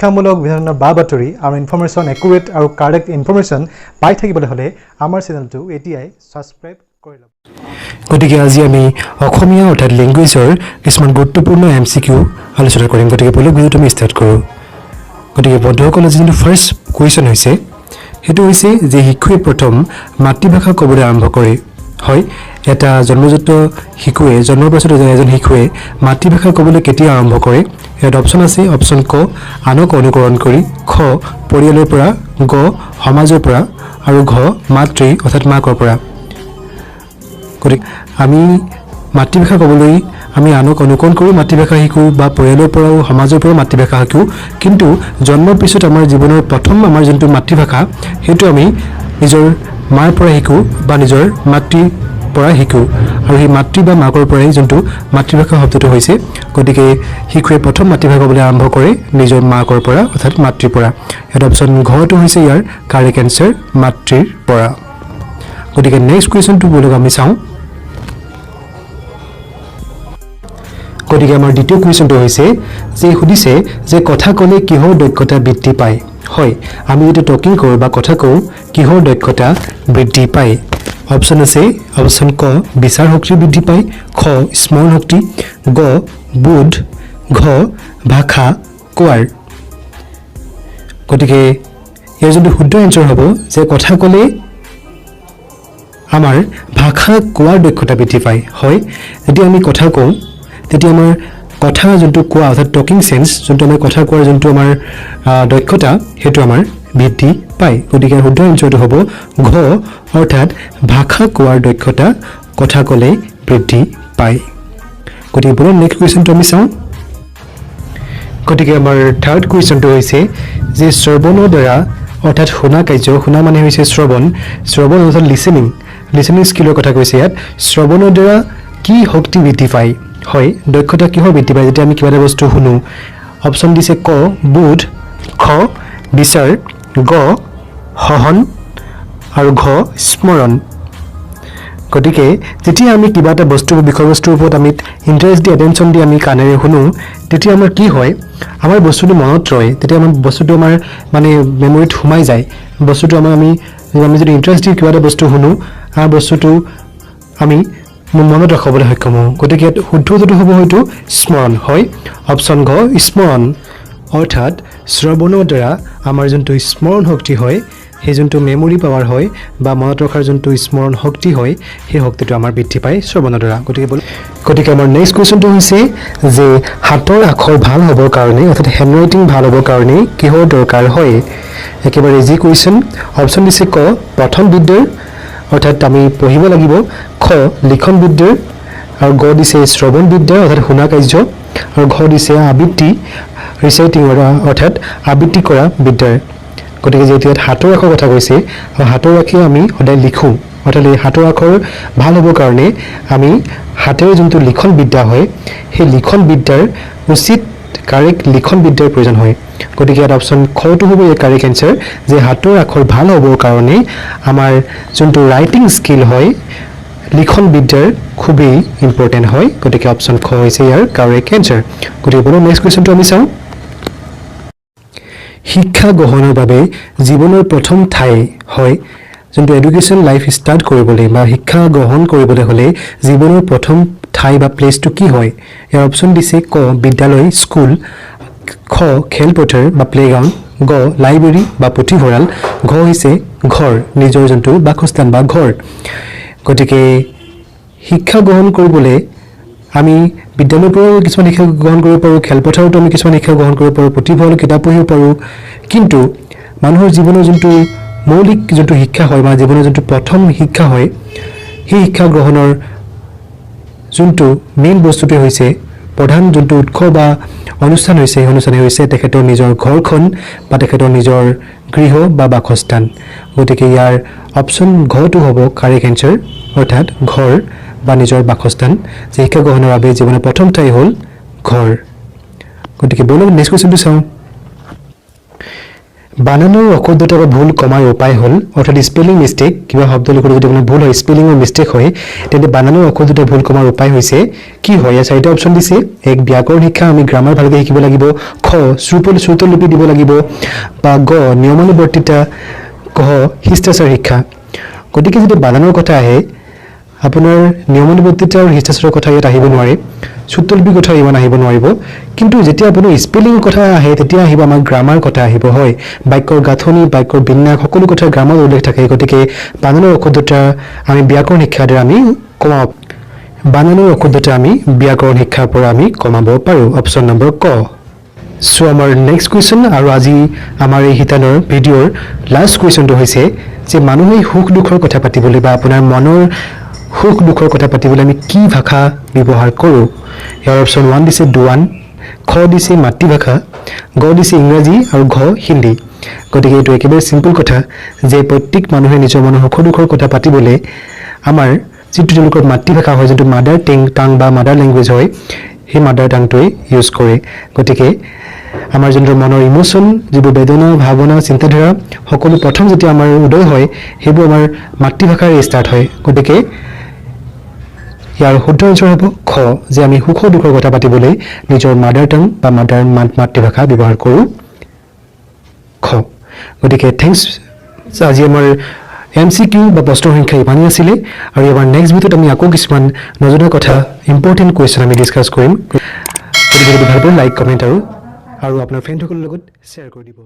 শিক্ষামূলক বিভিন্ন ধৰণৰ বা বাতৰি আৰু ইনফৰ্মেশ্যন, একুৰেট আৰু কাৰেক্ট ইনফৰ্মেশ্যন পাই থাকিবলৈ হ'লে আমাৰ চেনেলটো এতিয়াই ছাবস্ক্ৰাইব কৰি ল'ব। গতিকে আজি আমি অসমীয়া অৰ্থাৎ লেংগুৱেজৰ কিছুমান গুৰুত্বপূৰ্ণ এমচিকিউ আলোচনা কৰিম। গতিকে ব'লক, ভিডিঅ'টো আমি ষ্টাৰ্ট কৰোঁ। গতিকে বন্ধুসকল, আজি যোনটো ফাৰ্ষ্ট কুৱেশ্যন হৈছে, সেইটো হৈছে যে শিশুৱে প্ৰথম মাতৃভাষা ক'বলৈ আৰম্ভ কৰে। হয়, এটা জন্মজাত শিশুৱে, জন্মৰ পাছত এজন শিশুৱে মাতৃভাষা ক'বলৈ কেতিয়া আৰম্ভ কৰে? ইয়াত অপশ্যন আছে, অপশ্যন ক, আনক অনুকৰণ কৰি, খ, পৰিয়ালৰ পৰা, গ, সমাজৰ পৰা আৰু ঘ, মাতৃ অৰ্থাৎ মাকৰ পৰা। গতিকে আমি মাতৃভাষা ক'বলৈ আমি আনক অনুকৰণ কৰি মাতৃভাষা শিকোঁ বা পৰিয়ালৰ পৰাও, সমাজৰ পৰাও মাতৃভাষা শিকোঁ। কিন্তু জন্মৰ পিছত আমাৰ জীৱনৰ প্ৰথম আমাৰ যোনটো মাতৃভাষা, সেইটো আমি নিজৰ মাৰ পৰা শিকোঁ বা নিজৰ মাতৃৰ পৰা শিকোঁ আৰু সেই মাতৃ বা মাকৰ পৰাই যোনটো মাতৃভাষা শব্দটো হৈছে। গতিকে শিশুৱে প্ৰথম মাতৃভাষা ক'বলৈ আৰম্ভ কৰে নিজৰ মাকৰ পৰা অৰ্থাৎ মাতৃৰ পৰা। ইয়াত অপশ্যন ঘটো হৈছে ইয়াৰ কাৰেক্ট এনচাৰ, মাতৃৰ পৰা। গতিকে নেক্সট কুৱেশ্যনটো ব'লক আমি চাওঁ। গতিকে আমাৰ দ্বিতীয় কুৱেশ্যনটো হৈছে যে সুধিছে যে কথা ক'লে কিহৰ দক্ষতা বৃদ্ধি পায়? হয়, আমি যেতিয়া টকিং কৰোঁ বা কথা কওঁ, কিহৰ দক্ষতা বৃদ্ধি পায়? অপশ্যন আছে, অপশ্যন ক, বিচাৰ শক্তি বৃদ্ধি পায়, খ, স্মৰণ শক্তি, গ, বোধ, ঘ, ভাষা কোৱাৰ। গতিকে ইয়াৰ যোনটো শুদ্ধ এনচাৰ হ'ব যে কথা ক'লে আমাৰ ভাষা কোৱাৰ দক্ষতা বৃদ্ধি পায়। হয়, যেতিয়া আমি কথা কওঁ, তেতিয়া আমাৰ কথা যোনটো কোৱা অৰ্থাৎ টকিং চেন্স, যোনটো আমাৰ কথা কোৱাৰ যোনটো আমাৰ দক্ষতা, সেইটো আমাৰ বৃদ্ধি পায়। গতিকে শুদ্ধ এনচাৰটো হ'ব ঘ, অৰ্থাৎ ভাষা কোৱাৰ দক্ষতা কথা ক'লে বৃদ্ধি পায়। গতিকে ব'লক, নেক্সট কুৱেশ্যনটো আমি চাওঁ। গতিকে আমাৰ থাৰ্ড কুৱেশ্যনটো হৈছে যে শ্ৰৱণৰ দ্বাৰা, অৰ্থাৎ শুনা কাৰ্য, শুনা মানে হৈছে শ্ৰৱণ, শ্ৰৱণ অৰ্থাৎ লিচেনিং, লিচেনিং স্কিলৰ কথা কৈছে ইয়াত। শ্ৰৱণৰ দ্বাৰা কি শক্তি বৃদ্ধি পায়? হয়, দক্ষতা কিহৰ বৃদ্ধি পায় যেতিয়া আমি কিবা এটা বস্তু শুনো? অপশ্যন দিছে ক, বোধ, খ, বিচাৰ, গ, সহন আৰু ঘ, স্মৰণ। গতিকে যেতিয়া আমি কিবা এটা বস্তু, বিষয়বস্তুৰ ওপৰত আমি ইণ্টাৰেষ্ট দি, এটেনশ্যন দি আমি কাণেৰে শুনো, তেতিয়া আমাৰ কি হয়? আমাৰ বস্তুটো মনত ৰয়। তেতিয়া আমাৰ বস্তুটো আমাৰ মানে মেমৰিত সোমাই যায়। বস্তুটো আমাৰ আমি যদি ইণ্টাৰেষ্ট দি কিবা এটা বস্তু শুনো, আমাৰ বস্তুটো আমি মনত ৰাখিবলৈ সক্ষম হওঁ। গতিকে ইয়াত শুদ্ধ উত্তৰটো হ'ব হয়তো স্মৰণ। হয়, অপশ্যন ঘ, স্মৰণ। অৰ্থাৎ শ্ৰৱণৰ দ্বাৰা আমাৰ যোনটো স্মৰণ শক্তি হয়, সেই যোনটো মেমৰি পাৱাৰ হয় বা মনত ৰখাৰ যোনটো স্মৰণ শক্তি হয়, সেই শক্তিটো আমাৰ বৃদ্ধি পায় শ্ৰৱণৰ দ্বাৰা। গতিকে আমাৰ নেক্সট কুৱেশ্যনটো হৈছে যে হাতৰ আখৰ ভাল হ'বৰ কাৰণে, অৰ্থাৎ হেণ্ডৰাইটিং ভাল হ'বৰ কাৰণে কিহৰ দৰকাৰ হয়? একেবাৰে ইজি কুৱেশ্যন। অপশ্যন দিছে ক, পঠন বিদ্যাৰ, অৰ্থাৎ আমি পঢ়িব লাগিব, খ, লিখন বিদ্যাৰ আৰু গ দিছে শ্ৰৱণ বিদ্যা অৰ্থাৎ শুনা কাৰ্য আৰু ঘ দিছে আবৃত্তি, ৰিচাইটিং, অৰ্থাৎ আবৃত্তি কৰা বিদ্যাৰ। গতিকে যিহেতু ইয়াত হাতৰ আখৰ কথা কৈছে আৰু হাতৰ আখৰ আমি সদায় লিখোঁ, অৰ্থাৎ এই হাতৰ আখৰ ভাল হ'বৰ কাৰণে আমি হাতেৰে যোনটো লিখন বিদ্যা হয়, সেই লিখন বিদ্যাৰ উচিত কাৰেক্ট লিখন বিদ্যাৰ প্ৰয়োজন হয়। গতিকে ইয়াত অপশ্যন খটো হ'ব ইয়াৰ কাৰেক্ট এনচাৰ, যে হাতৰ আখৰ ভাল হ'বৰ কাৰণে আমাৰ যোনটো ৰাইটিং স্কিল হয়, লিখন বিদ্যাৰ খুবেই ইম্পৰ্টেণ্ট হয়। গতিকে অপশ্যন খ হৈছে ইয়াৰ কাৰেক্ট এনচাৰ। গতিকে ব'লক, নেক্সট কুৱেশ্যনটো আমি চাওঁ। শিক্ষা গ্ৰহণৰ বাবে জীৱনৰ প্ৰথম ঠাই হয়, যোনটো এডুকেশ্যন লাইফ ষ্টাৰ্ট কৰিবলৈ বা শিক্ষা গ্ৰহণ কৰিবলৈ হ'লে জীৱনৰ প্ৰথম ঠাই বা প্লেচটো কি হয়? ইয়াৰ অপশ্যন দিছে ক, বিদ্যালয়, স্কুল, খ, খেলপথাৰ বা প্লেগ্ৰাউণ্ড, গ, লাইব্ৰেৰী বা পুথিভঁৰাল, ঘ হৈছে ঘৰ, নিজৰ যোনটো বাসস্থান বা ঘৰ। গতিকে শিক্ষা গ্ৰহণ কৰিবলৈ আমি বিদ্যালয়ৰ পৰাও কিছুমান শিক্ষা গ্ৰহণ কৰিব পাৰোঁ, খেলপথাৰতো আমি কিছুমান শিক্ষা গ্ৰহণ কৰিব পাৰোঁ, পুথিভঁৰালত কিতাপ পঢ়িব পাৰোঁ। কিন্তু মানুহৰ জীৱনৰ যোনটো মৌলিক যোনটো শিক্ষা হয় বা জীৱনৰ যোনটো প্ৰথম শিক্ষা হয়, সেই শিক্ষা গ্ৰহণৰ যোনটো মেইন বস্তুটোৱে হৈছে, প্ৰধান যোনটো উৎস বা অনুষ্ঠান হৈছে, সেই অনুষ্ঠানেই হৈছে তেখেতৰ নিজৰ ঘৰখন বা তেখেতৰ নিজৰ গৃহ বা বাসস্থান। গতিকে ইয়াৰ অপশ্যন ঘটো হ'ব কাৰেক্ট এনচাৰ, অৰ্থাৎ ঘৰ বা নিজৰ বাসস্থান, যে শিক্ষা গ্ৰহণৰ বাবে জীৱনৰ প্ৰথম ঠাই হ'ল ঘৰ। গতিকে ব'লক, নেক্সট কুৱেশ্যনটো চাওঁ। বানানৰ অশুদ্ধতা বা ভুল কমাৰ উপায় হ'ল, অৰ্থাৎ স্পেলিং মিষ্টেক, কিবা শব্দ লিখোঁতে যদি আপোনাৰ ভুল হয়, স্পেলিঙৰ মিষ্টেক হয়, তেন্তে বানানৰ অশুদ্ধতা ভুল কমাৰ উপায় হৈছে কি হয়? ইয়াৰ চাৰিটা অপশ্যন দিছে। এক, ব্যাকৰণ শিক্ষা, আমি গ্ৰামাৰ ভালকৈ শিকিব লাগিব। খ, শ্ৰুতলিপি দিব লাগিব। বা গ, নিয়মানুৱৰ্তিতা। ঘ, শিষ্টাচাৰ শিক্ষা। গতিকে যদি বানানৰ কথা আহে, আপোনাৰ নিয়মানুৱৰ্তিতা আৰু শিষ্টাচাৰৰ কথা ইয়াত আহিব নোৱাৰে, শ্ৰুতলিপিৰ কথা ইমান আহিব নোৱাৰিব। কিন্তু যেতিয়া আপোনাৰ স্পেলিঙৰ কথা আহে, তেতিয়া আহিব আমাৰ গ্ৰামাৰ কথা আহিব। হয়, বাক্যৰ গাঁথনি, বাক্যৰ বিন্যাস, সকলো কথা গ্ৰামাৰত উল্লেখ থাকে। গতিকে বানানৰ অশুদ্ধতা আমি ব্যাকৰণ শিক্ষাৰ দ্বাৰা আমি কমাব, বানানৰ অশুদ্ধতা আমি ব্যাকৰণ শিক্ষাৰ পৰা আমি কমাব পাৰোঁ, অপশ্যন নম্বৰ ক। চ' আমাৰ নেক্সট কুৱেশ্যন আৰু আজি আমাৰ এই শিতানৰ ভিডিঅ'ৰ লাষ্ট কুৱেশ্যনটো হৈছে যে মানুহে সুখ দুখৰ কথা পাতিবলৈ বা আপোনাৰ মনৰ সুখ দুখৰ কথা পাতিবলৈ আমি কি ভাষা ব্যৱহাৰ কৰোঁ? ইয়াৰ অপশ্যন ওৱান দিছে দোৱান, খ দিছে মাতৃভাষা, গ দিছে ইংৰাজী আৰু ঘ হিন্দী। গতিকে এইটো একেবাৰে চিম্পল কথা যে প্ৰত্যেক মানুহে নিজৰ মনৰ সুখ দুখৰ কথা পাতিবলৈ আমাৰ যিটো তেওঁলোকৰ মাতৃভাষা হয়, যোনটো মাডাৰ টাং বা মাডাৰ লেংগুৱেজ হয়, সেই মাডাৰ টাংটোৱে ইউজ কৰে। গতিকে আমাৰ যোনটো মনৰ ইম'শ্যন, যিবোৰ বেদনা, ভাৱনা, চিন্তাধাৰা, সকলো প্ৰথম যেতিয়া আমাৰ উদয় হয়, সেইবোৰ আমাৰ মাতৃভাষাৰে ষ্টাৰ্ট হয়। গতিকে ইয়াৰ শুদ্ধ এনচাৰ হ'ব খ, যে আমি সুখ দুখৰ কথা পাতিবলৈ নিজৰ মাডাৰ টাং বা মাতৃভাষা ব্যৱহাৰ কৰোঁ, খ। গতিকে thanks. আজি আমাৰ এমচিকিউ বা প্ৰশ্নৰ সংখ্যা ইমানেই আছিলে আৰু আমাৰ নেক্সট ভিডিঅ'ত আমি আকৌ কিছুমান নজনা কথা, ইম্পৰ্টেণ্ট কুৱেশ্যন আমি ডিছকাছ কৰিম। গতিকে যদি ভাল পালে, লাইক, কমেণ্ট আৰু আপোনাৰ ফ্ৰেণ্ডসকলৰ লগত শ্বেয়াৰ কৰি দিব।